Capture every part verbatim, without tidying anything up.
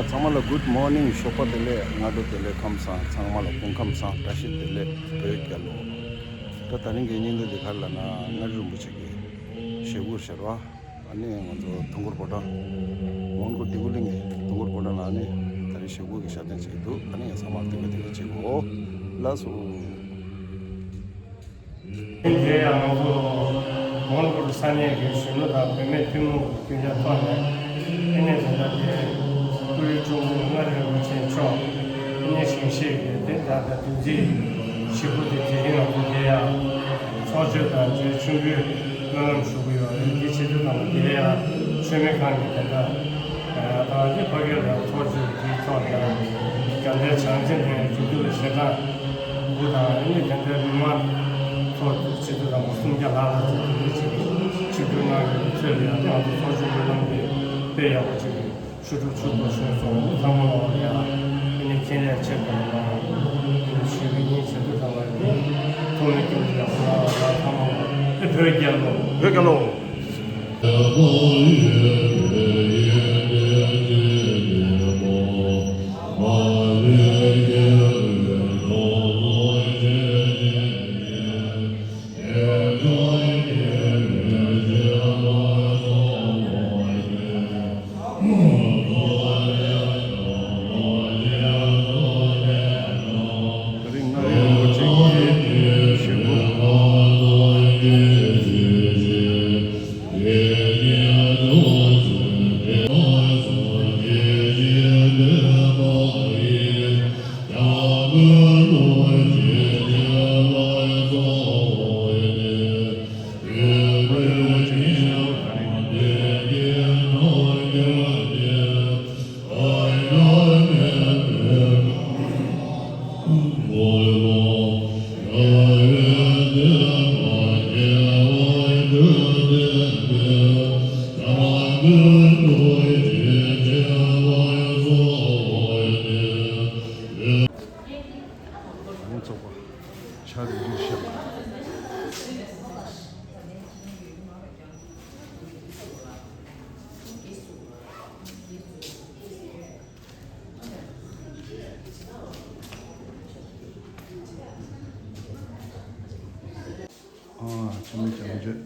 ཚང་མ་ལ་good morning། ཞོགས་པ་བདེ་ལེགས། སྔ་དྲོ་བདེ་ལེགས། ཁམས་བཟང་། ཚང་མ་ལ་སྐུ་ཁམས་བཟང་། བཀྲ་ཤིས་བདེ་ལེགས། བོད་རྒྱལ་ལོ། ད་དེ་རིང་གི་བརྙན་ཐུང་འདི་ག་རེ་ལབ་ན། མངའ་རིས་རིན་པོ་ཆེ་གི་ཞབས་སྐུ་ཟེར་བ། ཨ་ནི་ང་ཚོ་དུས་འཁོར་ཕོ་བྲང་། མོན་གྷོ་ཀྲི་གུ་ལིང་གི་དུས་འཁོར་ཕོ་བྲང་ནང་ནས་དེ་རིང་ཞབས་སྐུ་གི་ཞབས་བརྟན་བྱེད་ཀྱི་འདུག་ཨ་ནི་ཚང་མ་སྟོན་ག་དེ་ག་བྱེད་དགོས། ལགས་སོ། དེ་ཡང་ང་ཚོ་མོན་གྷོ་ས་གནས་ཀྱི་གཞོན་ནུ་དང་བུད་མེད་ཐུན་མོང་གི་རྒྱུན་ལས་ཐོག་ནས། ཨ་ནི་དེ་འདྲ་དེ་སྐུའི་དྲུང་མངའ་རིས་རིན་པོ་ཆེ་མཆོག་ཨ་ནི་ཞིང་གཤེགས་ཀྱི་དེ་ལྟར་དུས་ཚིགས་ཞིག་པོ་དེ། དེ་རིང་ང་ཚོ་དེ་ཡང་ཚོགས་མཆོད་དང་བཅས་མཆོད་འབུལ་སྨོན་ལམ་ཞུ་གི་ཡོད་རེད། དེ་བྱེད་དུས་ཙམ་པ་དེ་ལ་ཡང་མཆོད་མེ་ཁང་གི་དེ་འདྲ་དང་དེ་ཕ་གིར་ཡང་ཚོགས་མཆོད་དེའི་ཐོག་ནས་རྒྱལ་བསྟན་བྱང་ཆེན་གླིང་རྒྱུད་སྟོད་ཞལ་ཐང་དབུ་དང་ཨ་ནི་དེ་འདྲའི་མི་མང་ཚོགས་བྱེད་དུས་ཙམ་པ་སུམ་བརྒྱ་ལྷག་ལ་ཅིག་དེ་འདྲ་ཅིག་ཆིབས་བསྒྱུར་གནང་ཡོད་པའི་ཚོད་ལ་ཡང་དེ་ང་ཚོ་ཚོགས་མཆོད་སྨོན་ལམ་དེ་དཔེ་ཡག་པོ་ཅིག་རེད། ཆོས་དྲུག་ཆོས་ཐོག་ཆོས་སོགས་ཚང་མ་ལ་ཡང་ཨ་ནི་མཁྱེན་ལས་ཆེ་དགོས་ལ་ཞུས་པའི་ཉིན་བྱེད་དུ་ཐང་ལ་ཡང་ཐུགས་ལ་སྐྱོན་ཡག་པོ་ལ་ལ་ཚང་མ་ལ་ཨེ་བོད་རྒྱལ་ལོ། བོད་རྒྱལ་ལོ། ཚོགས་པ་ཕྱག་རིས་ཤིག་ཨ། ཆུ་མིག་བྱང་བརྗོད།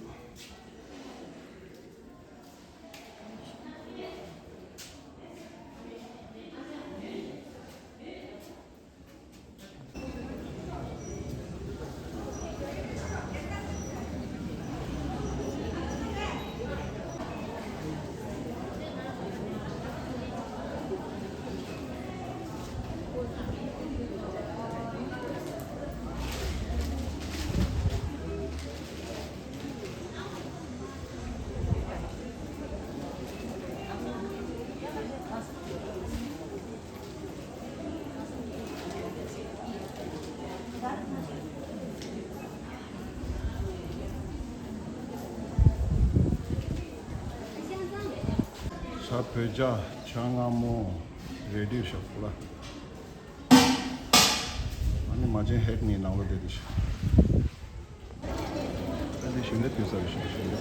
ཤ་བོད་ཇ། ཇ་མངར་མོ། རེ་ཌི་ཤོག་ལ། ཨ་ནི་མ་བྱན་ཧེག་ནི་ནང་ལོ་དེ་དེ་ཤི། ཨ་ནི་ཞིང་ལས་དུས་ས་རེ་ཞིང་ཞིང་ལས།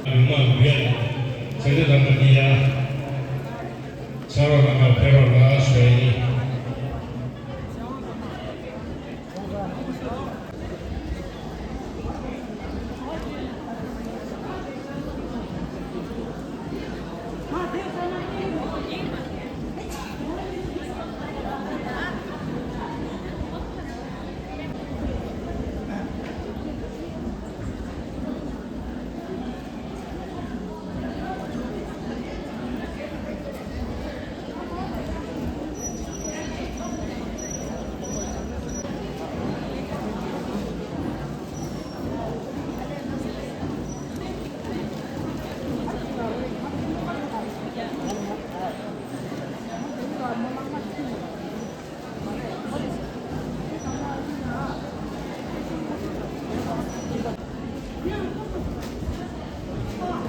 ཡུམ་མ་ལུས་ཡ་དང་། ཚེ་འདས་རྣམ་པ་འདི་ཡ། ཕྱག་རོགས་རྣམ་པར་ཕེབས་རོགས་གནང་ཞུ་ཡ་ཡིན།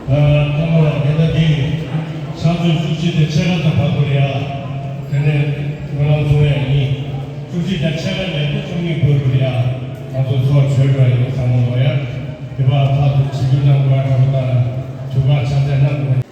ཐོག་མར་དེ་ལྟ་སྟེ། ཕྱག་མཛོད་བཅུ་གཅིག་དང་ཕྱེད་ཀ་ཙམ་བབས་དགོས་རེད་ཡ། དེ་ནས་ངོས་ལེན་བྱུང་ཡ་ཡིན། བཅུ་གཅིག་དང་ཕྱེད་ཀ་ལས་ཏེ་བཅུ་གཉིས་འགོར་དགོས་རེད་ཡ། ང་ཚོ་ཚོགས་གྲོལ་འགྲོ་ཡ་ཡིན་ཚང་མ་ལོ་ཡ། དེ་བར་ཕར་ཚུར་བྱེད་རྒྱུ་གནང་དགོས་ཡ་འདྲ་པོ་དང་། དུས་བཀག་ཆ་ཚང་གནང་དགོས།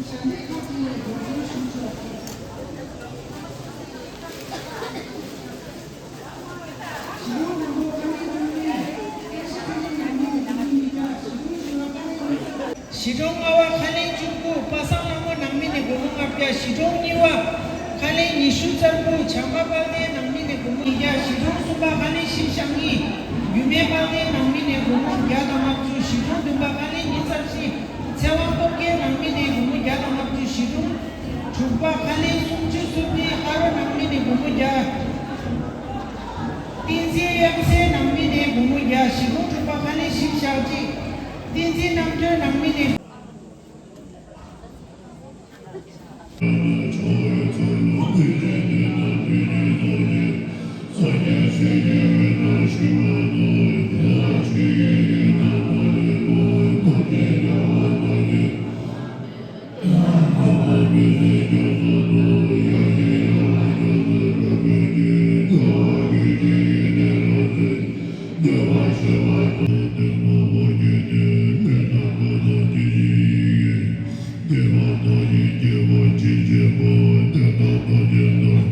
གཞིས་གྲོང་ལྔ་པ་ཁ་ལེན་བཅུ་དགུ་པ་སངས་ལྷ་མོ་ནང་མི་ནས་སྒོར་མོ་ལྔ་བརྒྱ། གཞིས་གྲོང་གཉིས་པ་ཁ་ལེན་ཉི་ཤུ་རྩ་དགུ་བྱམས་པ་དཔལ་ལྡན་ནང་མི་ནས་སྒོར་མོ་ཉིས་བརྒྱ། གཞིས་གྲོང་གསུམ་པ་ཁ་ལེན་བཞི་བཞག་གཉིས་རྒྱུད་སྨད་དཔལ་ལྡན་ནང་མི་ནས་སྒོར་མོ་བརྒྱ་དང་ལྔ་བཅུ། གཞིས་གྲོང་བདུན་པ་ཁ་ལེན་ཉི་ཤུ་རྩ་བཞི་ཚེ་དབང་སྟོབས་རྒྱས་ནང་མི་ནས་སྒོར་མོ་བརྒྱ་དང་ལྔ་བཅུ། གཞིས་གྲོང་དྲུག་པ་ཁ་ལེན་སུམ་ཅུ་སོ་བདུན་ཧ་རོ་ནང་མི་ནས་སྒོར་མོ་བརྒྱ། བསྟན་འཛིན་དབྱངས་གསལ་ནང་མི་ནས་སྒོར་མོ་བརྒྱ། གཞིས་གྲོང་དྲུག་པ་ཁ་ལེན་བཞི་བཞག་གཅིག་བསྟན་འཛིན་རྣམ་གྲོལ་ནང་མི་ནས།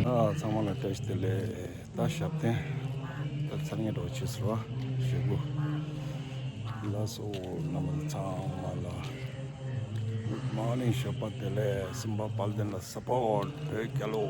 ཨ། ཚང་མ་ལ་བཀྲ་ཤིས་བདེ་ལེགས། ད་ཞབས་བརྟན། ད་ཚར་ཉེ་འགྲོ་བྱེད་ཟེར་བ་ཞེ་དགུ། ལགས་སོ། རྣམ་པ་ཚང་མ་ལ་Good morning། ཞོགས་པ་བདེ་ལེགས། སེམས་པ་དཔལ་ལྡན་ལ་སཔོརྚ་བོད་རྒྱལ་ལོ།